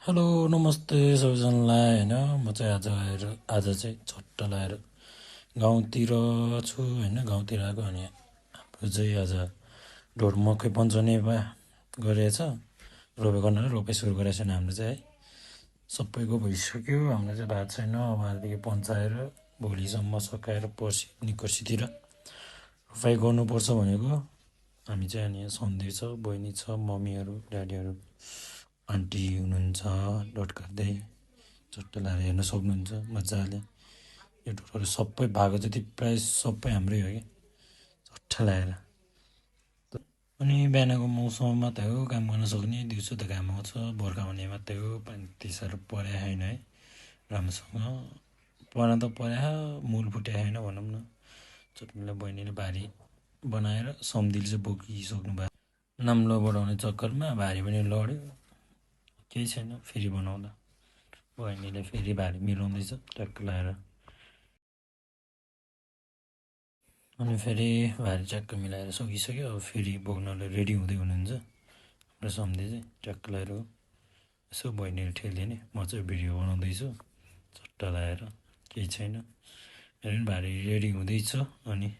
Hello नमस्ते सबैजनालाई होइन म चाहिँ आज चाहिँ झट्ट लगाएर गाउँतिर छु होइन गाउँतिर आएको अनि हाम्रो चाहिँ आज ढोड मकै पन्चाउने गरेछ रोपे गर्नलाई रोपे सुरु गरेको छैन हाम्रो चाहिँ है सबैको भइसक्यो हाम्रो चाहिँ भएको छैन अब अहिलेदेखि पन्चाएर भोलिसम्म सकाएर पर्सि निकोर्सीतिर रोपाइ गर्नुपर्छ भनेको हामी चाहिँ अनि सन्धि छ बहिनी छ मम्मीहरू ड्याडीहरू आन्टी हुनुहुन्छ डट काट्दै चट्ट लाएर हेर्न सक्नुहुन्छ मजाले यो डटहरू सबै भएको जति प्रायः सबै हाम्रै हो कि चट्ट लगाएर अनि बिहानको मौसममा मात्रै हो काम गर्न सक्ने दिउँसो त घाम आउँछ बर्खा हुने मात्रै हो पानी त्यति साह्रो परेको छैन है राम्रोसँग पर्न त पऱ्यो मूल फुटेको छैन भनौँ न चट्नीलाई बहिनीले भारी बनाएर सम्धिले चाहिँ बोकिसक्नु भएको नाम्लो बढाउने चक्करमा भारी पनि लड्यो केही छैन फेरि बनाउँदा बहिनीले फेरि भारी मिलाउँदैछ ट्याक्क लगाएर अनि फेरि भारी ट्याक्क मिलाएर सकिसक्यो अब फेरि बोक्नलाई रेडी हुँदै हुनुहुन्छ हाम्रो सम्झे चाहिँ ट्याक्क लगाएर यसो बहिनीले ठेलिदिने म चाहिँ भिडियो बनाउँदैछु चट्टा लगाएर केही छैन मेरो पनि भारी रेडी हुँदैछ अनि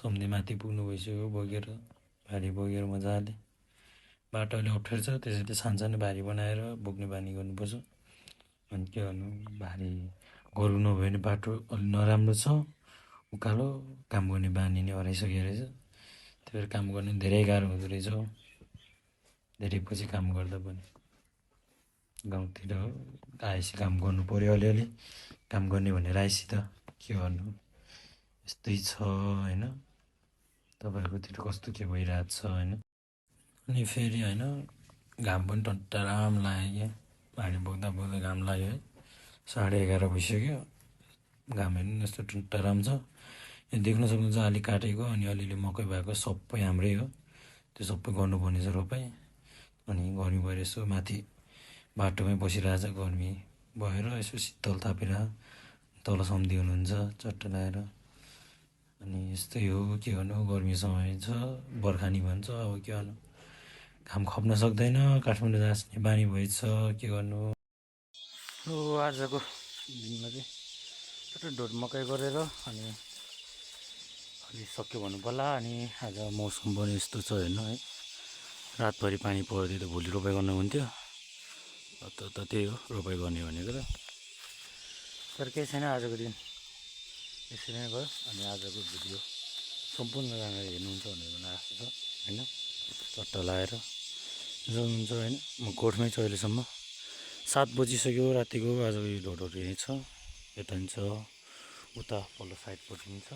सम्झे माथि पुग्नु भइसक्यो बोकेर भारी बोकेर मजाले बाटो अलि अप्ठ्यारो छ त्यसैले सानसानो भारी बनाएर बोक्ने बानी गर्नुपर्छ अनि के गर्नु भारी गरौँ नभए भने बाटो अलि नराम्रो छ उकालो काम गर्ने बानी नै हराइसकेको रहेछ त्यही भएर काम गर्ने धेरै गाह्रो हुँदो रहेछ धेरै पछि काम गर्दा पनि गाउँतिर आएपछि काम गर्नु पऱ्यो अलिअलि काम गर्ने भनेर आएपछि त के गर्नु यस्तै छ होइन तपाईँहरूकोतिर कस्तो के भइरहेको छ होइन अनि फेरि होइन घाम पनि टन्टाराम लाग्यो क्या भारी बोक्दा बोक्दा घाम लाग्यो है 11:30 भइसक्यो घाम हेर्नु यस्तो टन्टाराम छ यो देख्न सक्नुहुन्छ अलि काटेको अनि अलिअलि मकै भएको सबै हाम्रै हो त्यो सबै गर्नुपर्ने छ रोपाइ अनि गर्मी भएर यसो माथि बाटोमै बसिरहेछ गर्मी भएर यसो शीतल तापेर तल सम्धि हुनुहुन्छ चट्ट लगाएर अनि यस्तै हो के गर्नु गर्मी समय छ बर्खा नि भन्छ अब के गर्नु घाम खप्न सक्दैन काठमाडौँ जाँच्ने बानी भएछ के गर्नु हो आजको दिनमा चाहिँ एउटा ढोड मकै गरेर अनि अलि सक्यो भन्नु पर्ला अनि आज मौसम पनि यस्तो छ हेर्नु है रातभरि पानी पऱ्यो त भोलि रोपाइ गर्नु हुन्थ्यो त त्यही हो रोपाइ गर्ने भनेको त तर केही छैन आजको दिन यसरी नै भयो अनि आजको भिडियो सम्पूर्ण राम्ररी हेर्नुहुन्छ भनेर मलाई आशा छ होइन चट्ट लगाएर जो हुन्छ होइन म कोठमै छु अहिलेसम्म 7 बजिसक्यो रातिको आजको यो ढोडहरू यहीँ छ यता पनि छ उता पल्लो साइडपट्टि पनि छ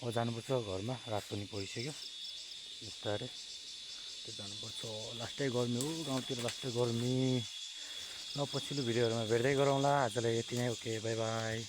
अब जानुपर्छ घरमा रात पनि परिसक्यो बिस्तारै त्यो जानुपर्छ लास्टै गर्मी हो गाउँतिर लास्टै गर्मी ल पछिल्लो भिडियोहरूमा भेट्दै गरौँला आजलाई यति नै ओके बाई बाई।